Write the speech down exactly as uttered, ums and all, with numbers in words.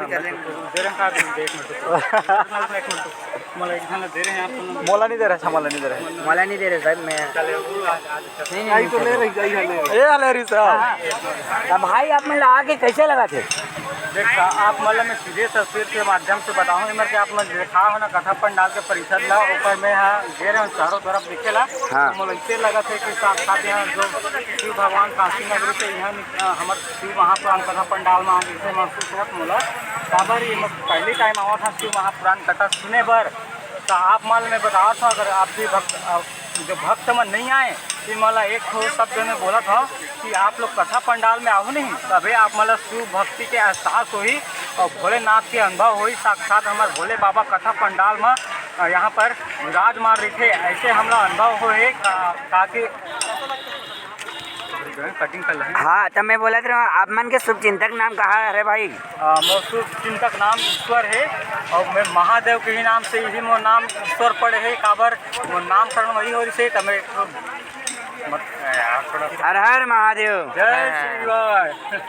दे रहे हैं, एक मिनट रुको। एक मिनट रुको। मोला एक झन ला दे रहे हैं आप लोग। मोला नहीं दे रहे, अच्छा, मोला नहीं दे रहे। मोला नहीं दे रहे साहब, मैं चले, वो आज, आज नहीं, नहीं, आई तो ले रही, आई हले। ए, हले रही साहब। हाँ, हाँ। तो भाई, आप मन ला आके कैसे लगा थे? देख, आप मन ला मैं सीधे तस्वीर के माध्यम से बताऊं, एमर के आप मन देखा हो ना, कथा पंडाल के परिषद ला, ऊपर में, हाँ, दे रहे हैं, चारों तरफ दिखेला। हाँ। तो मोला इसे लगा थे कि साथ साथ यहाँ जो शिव भगवान काशी नगरी से यहाँ निक-, अ, हमर शिव महापुराण कथा पंडाल में आके इसे महसूस होत मोला। काबर ये मैं पहली टाइम आवत हूँ शिव महापुराण कथा सुने बर। तो आप मन मैं बतावत हूँ, अगर आप भी भक्त, अ, जो भक्त मन नहीं आए, तो मोला एक ठो शब्द में बोलत हूँ कि आप लोग कथा पंडाल में आहू नहीं, तबे आप मन ला शिव भक्ति के एहसास होही और भोलेनाथ के अनुभव होही। साक्षात हमर भोले बाबा कथा पंडाल में, अ, यहाँ पर विराजमान रहिथे, ऐसे हमला अनुभव होहे का-, काके कटिंग कर लेहे। हाँ, तो मैं बोलत रहूँ, आप मन के शुभ चिंतक नाम कहा हरे भाई? अ, मोर शुभ चिंतक नाम ईश्वर हे और मैं महादेव के ही नाम से, यही मोर नाम ईश्वर पड़े हे, काबर मोर नामकरण वही हो रही से, तो मैं मत, यार, थोड़ा हर हर महादेव। जय श्री शिवाय।